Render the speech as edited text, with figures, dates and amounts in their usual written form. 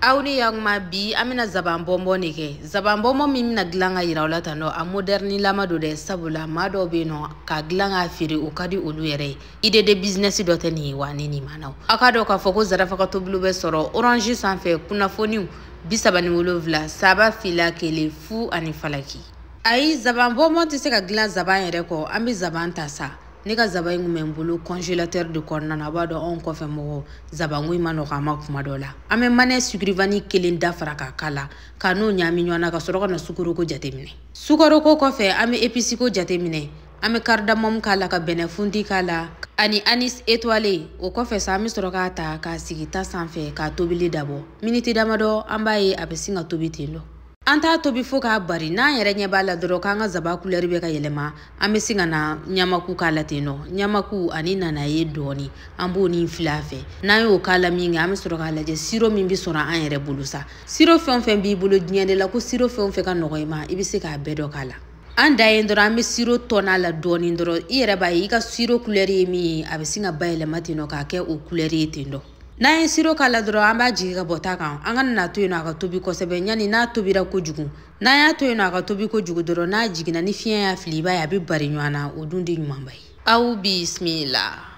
Aw ni yakuma bi an bɛna zaban bɔnbɔn de kɛ. Zaban bɔnbɔn min bɛna dilan ka yira aw la tan nɔ, a moderne lama don dɛ, sabula maa dɔw bɛ yen nɔ k'a dilan k'a feere o ka di olu yɛrɛ ye. Idée de business dɔ tɛ nin ye wa ni nin ma na. Aw k'a dɔn k'a fɔ ko Zarafa ka tobiliw bɛ sɔrɔ Orange sanfɛ kunnafoniw 37 3 2 1 0 ani falaki. Ayi, zaban bɔnbɔn tɛ se ka dilan zaban yɛrɛ kɔ, an bɛ zaban ta sa. Ne ka zaban in kun bɛ n bolo congélateur de kɔnɔna na. A b'a dɔn anw kɔfɛ mɔgɔ zabanko in ma nɔgɔ an ma kuma dɔ la. An bɛ manɛ sucre vanille kelen da fara k'a k'a la, ka n'o ɲagami ɲɔgɔn na ka sɔrɔ ka na sukaroko jateminɛ. Sukaroko kɔfɛ an bɛ épice ko jateminɛ. An bɛ cardamome k'a la, ka bɛnɛ funti k'a la ani anis étoilé. O kɔfɛ sa an bɛ sɔrɔ k'a ta k'a sigi ta sanfɛ k'a tobili dabɔ. Miniti damadɔ an b'a ye a bɛ sin ka tobi ten dɔ. An t'a tobi fo k'a bari, n'an yɛrɛ ɲɛ b'a la dɔrɔn k'an ka zaban couleur bɛ ka yɛlɛma, an bɛ sin ka na ɲamaku k'a la ten nɔ. Ɲamaku ani nanaye dɔɔni, an b'o ni fili a fɛ. N'an y'o k'a la min kɛ, an bɛ sɔrɔ k'a lajɛ sirop min bɛ sɔrɔ an yɛrɛ bolo sa. Sirop fɛn o fɛn b'i bolo diɲɛ de la, ko sirop fɛn o fɛn ka nɔgɔ i ma, i bɛ se k'a bɛɛ dɔ k'a la. An da yen dɔrɔn an bɛ sirop tɔn a la dɔɔni dɔrɔn, i yɛrɛ b'a ye i ka sirop couleur ye min ye, a bɛ sin ka bayɛlɛma ten nɔ k'a kɛ o couleur ye ten nɔ. N'an ye sirop k'a la dɔrɔn an b'a jigin ka bɔ ta kan. An kana n'a to yen nɔ a ka tobi kosɛbɛ, yanni n'a tobira kojugu. N'an y'a to yen nɔ a ka tobi kojugu dɔrɔn, n'a jiginna ni fiɲɛ y'a fili, i b'a ye a bɛ bari ɲɔgɔn na, o dun tɛ ɲumanba ye. Aw bisimila.